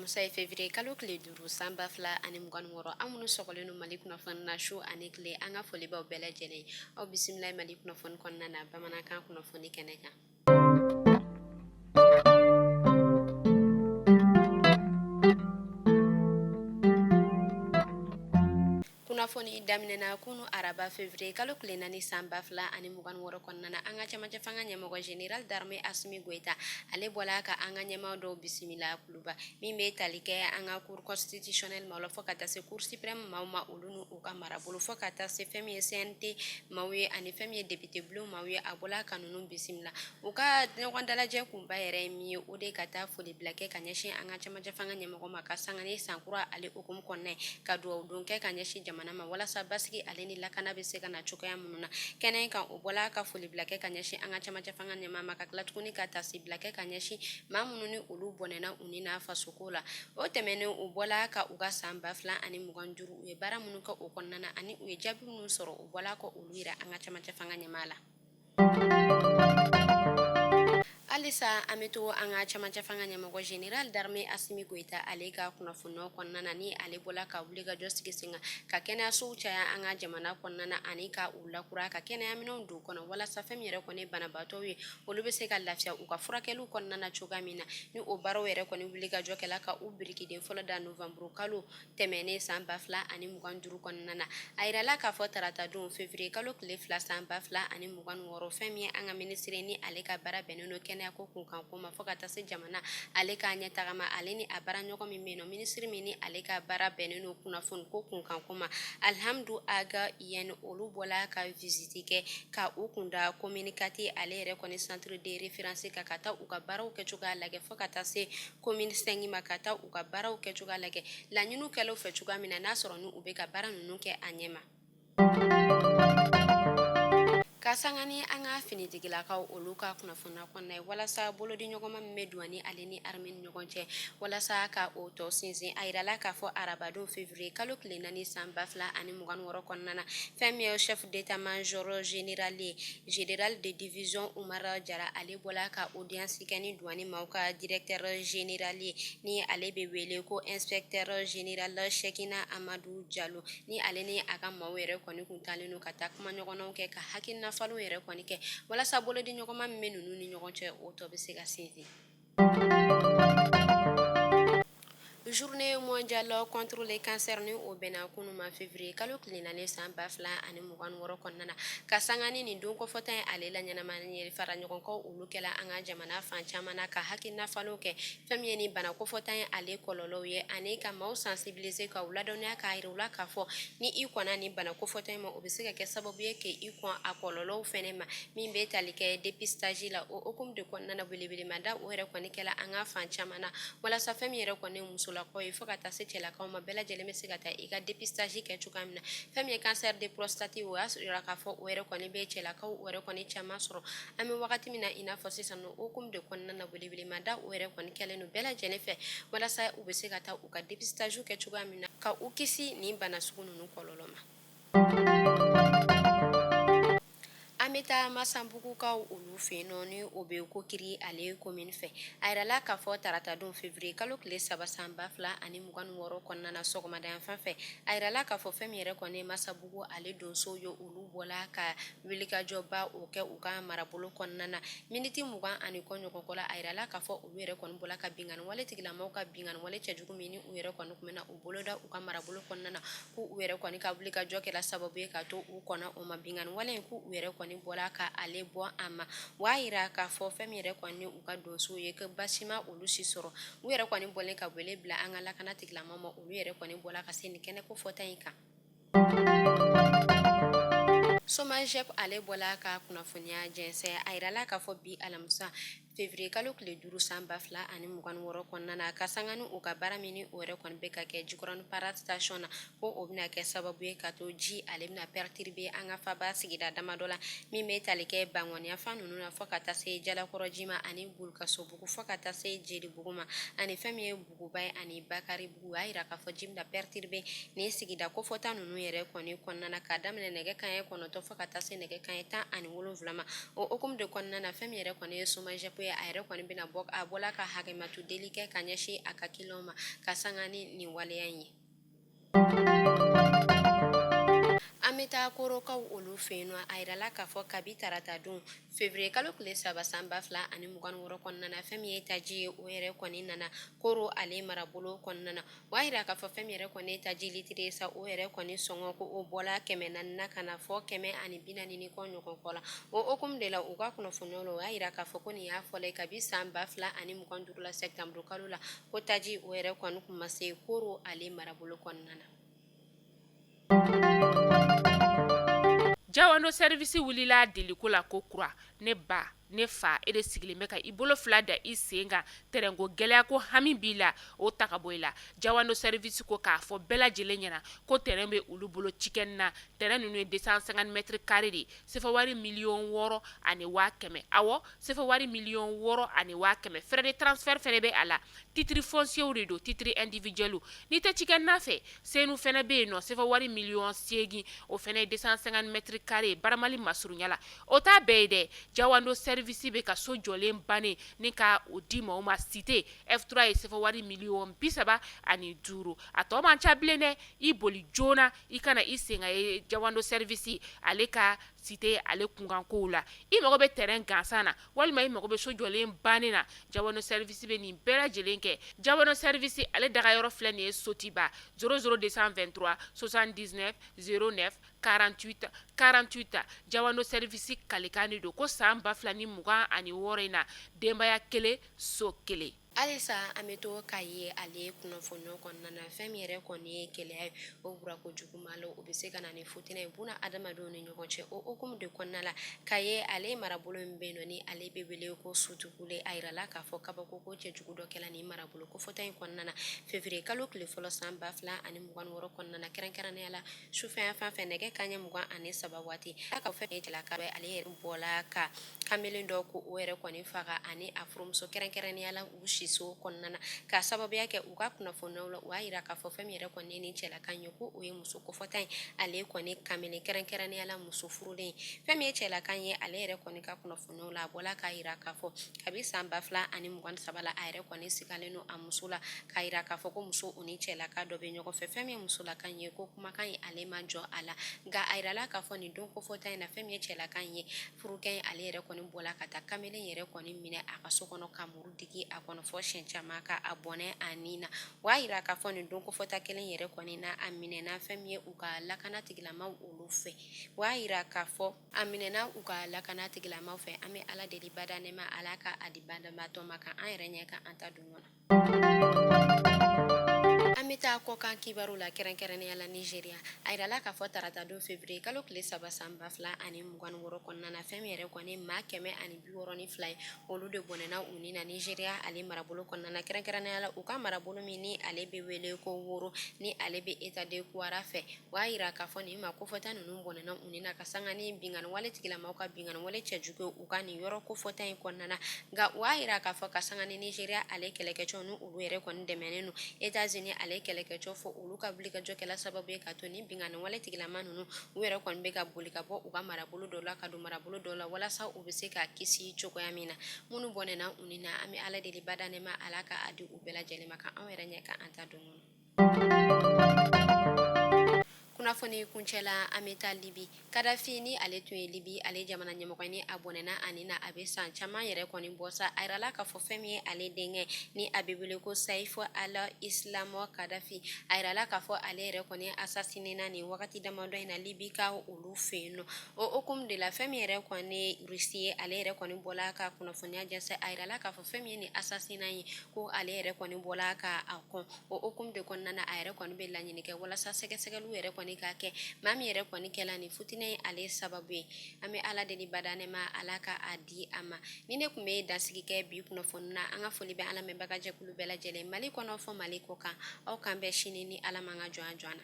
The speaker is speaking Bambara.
Alamisa ye février kalo tile 5 san 2026. Aw minnu sɔgɔlen don Mali kunnafoni na su ani tile, an ka foli b'aw bɛɛ lajɛlen. Aw bisimila Mali kunnafoni kɔnɔna na bamanankan kunnafoni kɛnɛ kan. Kunnafoni daminɛna kunu araba février kalo tile 4 san 2026 kɔnɔna na. An ka cɛmancɛ fanga ɲɛmɔgɔ général d'armée Assimi Goïta, ale bɔla ka an ka ɲɛmaa dɔw bisimila Kuluba, min bɛ tali kɛ an ka cour constitutionnelle maaw la fo ka taa se cour suprême maaw ma, olu n'u ka marabolo, fo ka taa se fɛn min ye CNT maaw ye ani fɛn min ye député bulon maaw ye. A bɔla ka ninnu bisimila. U ka ɲɔgɔn dalajɛ kunba yɛrɛ ye min ye, o de ka taa foli bila kɛ ka ɲɛsin an ka cɛmancɛ fanga ɲɛmɔgɔ ma, ka sanga ni sankura ale hukumu kɔnɔna ye, ka dugawu don kɛ ka ɲɛsin jamana ma walasa basigi ale ni lakana bɛ se ka na cogoya minnu na kɛnɛ kan. O bɔla ka foli bila kɛ ka ɲɛsin an ka cɛmancɛ fanga ɲɛmaa ma, ka tila tuguni ka taasibila kɛ ka ɲɛsin maa minnu ni olu bɔnɛna u ni na fasoko la. O tɛmɛnen, u bɔla ka u ka san 2025, u ye baara minnu kɛ o kɔnɔna na ani u ye jaabi minnu sɔrɔ, u bɔla ka olu yira an ka cɛmancɛ fanga ɲɛmaa la. Halisa an bɛ to an ka cɛmancɛ fanga ɲɛmɔgɔ général d'armée Assimi Goïta ale ka kunnafoniyaw kɔnɔna na, ni ale bɔla ka wulikajɔ sigi sen kan ka kɛnɛyasow caya an ka jamana kɔnɔna na ani ka u lakura, ka kɛnɛyaminɛnw don kɔnɔ walasa fɛn min yɛrɛ kɔni banabaatɔw ye, olu bɛ se ka lafiya u ka furakɛliw kɔnɔna na cogoya min na. Ni o baaraw yɛrɛ kɔni wulikajɔ kɛla ka u birikiden fɔlɔ da novembre kalo tɛmɛnen san 2025 kɔnɔna na. A yirala k'a fɔ tarata don février kalo tile 2 san 2026, fɛn min ye an ka minisiri ni ale ka baara bɛnnen don kɛnɛyako kunkanko ma fo ka taa se jamana ale ka ɲɛtaga ma, ale ni a baaraɲɔgɔn min bɛ yen nɔ, minisiri min ni ale ka baara bɛnnen don kunnafoniko kunkanko ma, Alhamdu Ag Iyene, olu bɔla ka visite kɛ ka u kunda commune 4 ale yɛrɛ kɔni centre de référence kan, ka taa u ka baaraw kɛcogoya lajɛ, fo ka taa se commune 5 ma, ka taa u ka baaraw kɛcogoya lajɛ, laɲiniw kɛlen fɛ cogoya min na, n'a sɔrɔ ni u bɛ ka baara ninnu kɛ a ɲɛ ma. Ka sanga ni an ka finitigilakaw olu ka kunnafoniya kɔnɔna ye, walasa bolodiɲɔgɔnma min bɛ douane ale ni armée ni ɲɔgɔn cɛ, walasa ka o tɔ sinsin, a yirala k'a fɔ arabadon février kalo tile 4 san 2026 kɔnɔna na, fɛn min ye chef d'état-major général ye, général de division Umar Jara, ale bɔla ka audience kɛ ni douane maaw ka directeur général ye, ni ale bɛ wele ko inspecteur général Cheikhina Amadou Diallo, ni ale ni a ka maaw yɛrɛ kɔni kun taalen don ka taa kumaɲɔgɔnnaw kɛ, ka hakilina falenw yɛrɛ kɔni kɛ walasa bolodiɲɔgɔnma min bɛ ninnu ni ɲɔgɔn cɛ, o tɔ bɛ se ka sinsin. Journée mondiale contre le cancer, ni o bɛnna kunun ma février kalo tile 4 san 2026 kɔnɔna na, ka sanga ni nin don kofɔta ye ale la ɲɛnamaya fara ɲɔgɔn kan, olu kɛla an ka jamana fan caman na ka hakilina falenw kɛ fɛn min ye ni bana kofɔta ye ale kɔlɔlɔw ye, ani ka maaw sensibiliser, ka u ladɔnniya, k'a yira u la k'a fɔ ni i kɔnna nin bana kofɔta in ma, o bɛ se ka kɛ sababu ye k'i kɔn a kɔlɔlɔw fɛnɛ ma, min bɛ tali kɛ dépistage la. O hukumu de kɔnɔna na, welewelemada o yɛrɛ kɔni kɛla an ka fan caman na, walasa fɛn min yɛrɛ kɔni musolakaw ye fo ka taa se cɛlakaw ma, bɛɛ lajɛlen bɛ se ka taa i ka dépistage kɛ cogoya min na. Fɛn min ye cancer de prostate, o y'a yira k'a fɔ o yɛrɛ kɔni bɛ cɛlakaw o yɛrɛ kɔni caman sɔrɔ an bɛ wagati min na i n'a fɔ sisan. O hukumu de kɔnɔna na, welewelemada o yɛrɛ kɔni kɛlen don bɛɛ lajɛlen fɛ walasa u bɛ se ka taa u ka dépistage kɛ cogoya min na, ka u kisi nin bana sugu ninnu kɔlɔlɔ ma. An bɛ taa Masanbugukaw olu fɛ yen nɔ, ni o bɛ Kokiri ale commune fɛ. A yirala k'a fɔ taratadon février kalo tile 3 san 2026 kɔnɔna na, sɔgɔmada yanfan fɛ, a yirala k'a fɔ fɛn min yɛrɛ kɔni Masabugu ale donsow ye, olu bɔla ka wulikajɔba o kɛ u ka marabolo kɔnɔna na. Miniti 20 ani kɔ ɲɔgɔn kɔ la, a yirala k'a fɔ olu yɛrɛ kɔni bɔla ka binkanni wale tigilamaw ka binkanni wale cɛjugu min ni u yɛrɛ kɔni tun bɛ na u boloda u ka marabolo kɔnɔna na, k'u u yɛrɛ kɔni ka wulikajɔ kɛra sababu ye ka to u kɔnna o ma. Binkanni wale in, k'u u yɛrɛ kɔni bɔla ka ale bɔ a ma. U y'a yira k'a fɔ fɛn min yɛrɛ kɔni u ka donsow ye, ko basi ma olu si sɔrɔ. U yɛrɛ kɔni bɔlen ka wele bila an ka lakana tigilamaw ma, olu yɛrɛ kɔni bɔla ka se nin kɛnɛ kofɔta in kan. SOMAGEP ale bɔla ka kunnafoniya jɛnsɛn. A yirala k'a fɔ bi alamisa février kalo tile 5 san 2026 kɔnɔna na, ka sanga ni u ka baara min ni o yɛrɛ kɔni bɛ ka kɛ Jikɔrɔni Para station na, ko o bɛna kɛ sababu ye ka to ji ale bɛna perturber an ka faba sigida damadɔ la, min bɛ tali kɛ Bankɔniyanfan ninnu na fo ka taa se Jalakɔrɔji ma ani Bulukasobugu fo ka taa se Jelibugu ma, ani fɛn min ye Buguba ye ani Bakaribugu. U y'a yira k'a fɔ ji bɛna perturber nin sigida kofɔta ninnu yɛrɛ kɔni kɔnɔna na, k'a daminɛ nɛgɛ kanɲɛ 9 fo ka taa se nɛgɛ kanɲɛ 17 ma. O hukumu de kɔnɔna na, fɛn min yɛrɛ kɔni ye SOMAGEP ye a yɛrɛ kɔni bɛna bɔ a bɔla ka hakɛmatu deli kɛ ka ɲɛsin a ka kiliyanw ma ka sanga ni nin waleya in ye. An bɛ taa Korokaw olu fɛ yen nɔ. A yirala k'a fɔ kabi tarata don février kalo tile 3 san 2026 kɔnɔna na, fɛn min ye taji ye, o yɛrɛ kɔni nana Koro ale marabolo kɔnɔna na. O y'a yira k'a fɔ fɛn min yɛrɛ kɔni ye taji litiri ye sa, o yɛrɛ kɔni sɔngɔ ko o bɔla 400 na ka na fɔ 140 ni kɔ ɲɔgɔn kɔ la. O hukumu de la, u ka kunnafoniyaw la, o y'a yira k'a fɔ ko nin y'a fɔlɔ ye kabi san 2025 la septembre kalo la, ko taji o yɛrɛ kɔni tun ma se Koro ale marabolo kɔnɔna na. Jawando service wulila deliko la ko kura. Ne ba, ne fa, e de sigilen bɛ ka i bolo fila da i sen kan, tɛrɛnko gɛlɛya ko hami b'i la, o ta ka bɔ i la. Jawando service ko k'a fɔ bɛɛ lajɛlen ɲɛna ko tɛrɛn bɛ olu bolo cikɛni na. Tɛrɛn ninnu ye 250 mètres carrés de ye, sefa wari 6,100,000. Awɔ, sefa wari 6,100,000. Frais de transfert fana bɛ a la. Titre foncier de don, titre individuel. N'i tɛ cikɛnina fɛ, Senu fana bɛ yen nɔ, sefa wari 8,000,000, o fana ye 250 mètres carrés Baramali masurunya la. O t'a bɛɛ ye dɛ. Jawando service bɛ ka so jɔlen bannen ni ka o di maaw ma. Cité F3 ye sefa wari 35,000,000. A tɔ man ca bilen dɛ. I boli joona i ka na i sen ka ye Jawando service ale ka cité ale kunkankow la. I mago bɛ terrain gansan na walima i mago bɛ so jɔlen bannen na, Jawando service bɛ nin bɛɛ lajɛlen kɛ. Jawando service ale dagayɔrɔ filɛ nin ye Sotiba 00 223 79 09 48 48. Jawando service kalikan de don ko san 2026 in na, denbaya kelen, so kelen. Halisa an bɛ to Kayi ale kunnafoniyaw kɔnɔna na. Fɛn min yɛrɛ kɔni ye keleya ye, o bura kojugu ma la, o bɛ se ka na ni futinɛ ye buna adamadenw ni ɲɔgɔn cɛ. O hukumu de kɔnɔna la, Kayi ale marabolo min bɛ yen nɔ, ni ale bɛ wele ko Sotukule, a yirala k'a fɔ kabako ko cɛjugu dɔ kɛla nin marabolo kofɔta in kɔnɔna na février kalo tile fɔlɔ san 2026 kɔnɔna na, kɛrɛnkɛrɛnnenya la sufɛ yan fan fɛ nɛgɛ kanɲɛ 23 waati. A ka fɛn cɛlaka ale yɛrɛ bɔla ka kamalen dɔ ko o yɛrɛ kɔni faga ani a furumuso, kɛrɛnkɛrɛnnenya la u siso kɔnɔna na, ka sababuya kɛ u ka kunnafoniyaw la, u y'a yira k'a fɔ fɛn min yɛrɛ kɔni ye nin cɛlaka ye, ko o ye muso kofɔta ye, ale kɔni kamalen, kɛrɛnkɛrɛnnenya la muso furulen. Fɛn min ye cɛlaka ye, ale yɛrɛ kɔni ka kunnafoniyaw la, a bɔla k'a yira k'a fɔ kabi san 2023 la, a yɛrɛ kɔni sigalen don a muso la, k'a yira k'a fɔ ko muso o ni cɛlaka dɔ bɛ ɲɔgɔn fɛ. Fɛn min ye musolaka ye, ko kumakan ye ale ma jɔ a la, nka a yirala k'a fɔ nin don kofɔta in na, fɛn min ye cɛlaka ye, furukɛ in, ale yɛrɛ kɔni bɔla ka taa kamalen yɛrɛ kɔni minɛ a ka so kɔnɔ ka muru digi a kɔnɔ fɔ siɲɛ caman ka a bɔnɛ a ni na. O y'a yira k'a fɔ nin don kofɔta kelen yɛrɛ kɔni na, a minɛna fɛn min ye u ka lakana tigilamaw olu fɛ. O y'a yira k'a fɔ a minɛna u ka lakana tigilamaw fɛ. An bɛ Ala deli bada nɛɛma, Ala ka a di banabaatɔ ma ka an yɛrɛ ɲɛ ka an ta don ɲɔgɔn na. An bɛ taa kɔkan kibaru la, kɛrɛnkɛrɛnnenya la Nigeria. A yirala k'a fɔ tarata don février kalo tile 3 san 2026 kɔnɔna na, fɛn min yɛrɛ kɔni maa 162 ye, olu de bɔnɛna u ni na Nigeria ale marabolo kɔnɔna na, kɛrɛnkɛrɛnnenya la u ka marabolo min ni ale bɛ wele ko Woro, ni ale bɛ État de Kwara fɛ. O y'a yira k'a fɔ nin maa kofɔta ninnu bɔnɛna u ni na ka sanga ni binkanni wale tigilamaw ka binkanni wale cɛjugu ye u ka nin yɔrɔ kofɔta in kɔnɔna na. Nka o y'a yira k'a fɔ ka sanga ni Nigeria ale kɛlɛkɛcɛw ni olu yɛrɛ kɔni dɛmɛnen don États-Unis ale kɛlɛkɛcɛw fɛ, olu ka wulikajɔ kɛla sababu ye k'a to ni binkanni wale tigilama ninnu u yɛrɛ kɔni bɛ ka boli ka bɔ u ka marabolo dɔw la ka don marabolo dɔw la, walasa u bɛ se ka kisi cogoya min na. Minnu bɔnɛna u ni na, an bɛ Ala deli bada nɛɛma, Ala ka a di u bɛɛ lajɛlen ma ka anw yɛrɛ ɲɛ ka an ta don. Kunnafoni kuncɛ la, an bɛ taa Libi. Kadafi ni ale tun ye Libi ale jamana ɲɛmɔgɔ ni a bɔnɛna a ni na, a bɛ san caman yɛrɛ kɔni bɔ sa. A yirala k'a fɔ fɛn min ye ale denkɛ ni a bɛ wele ko Saif al-Islam Kadafi, a yirala k'a fɔ ale yɛrɛ kɔni assassiné na nin wagati damadɔ in na Libi ka olu fɛ yen nɔ. O hukumu de la, fɛn min yɛrɛ kɔni ye Russie ye, ale yɛrɛ kɔni bɔla ka kunnafoniya jɛnsɛn. A yirala k'a fɔ fɛn min ye nin assassinat ye, ko ale yɛrɛ kɔni bɔla ka a kɔn. O hukumu de kɔnɔna na, a yɛrɛ kɔni bɛ laɲini kɛ walasa sɛgɛsɛgɛliw yɛrɛ kɔni ka kɛ maa min yɛrɛ kɔni kɛla nin futinɛ ye ale sababu ye. An bɛ Ala deli bada nɛɛma, Ala ka a di a ma. Ni ne tun bɛ dansigi kɛ bi kunnafoni na, an ka foli bɛ an lamɛnbaga jɛkulu bɛɛ lajɛlen, Mali kɔnɔ fɔ Mali kɔ kan. Aw k'an bɛn sini ni Ala m'an ka jɔnya jɔ an na.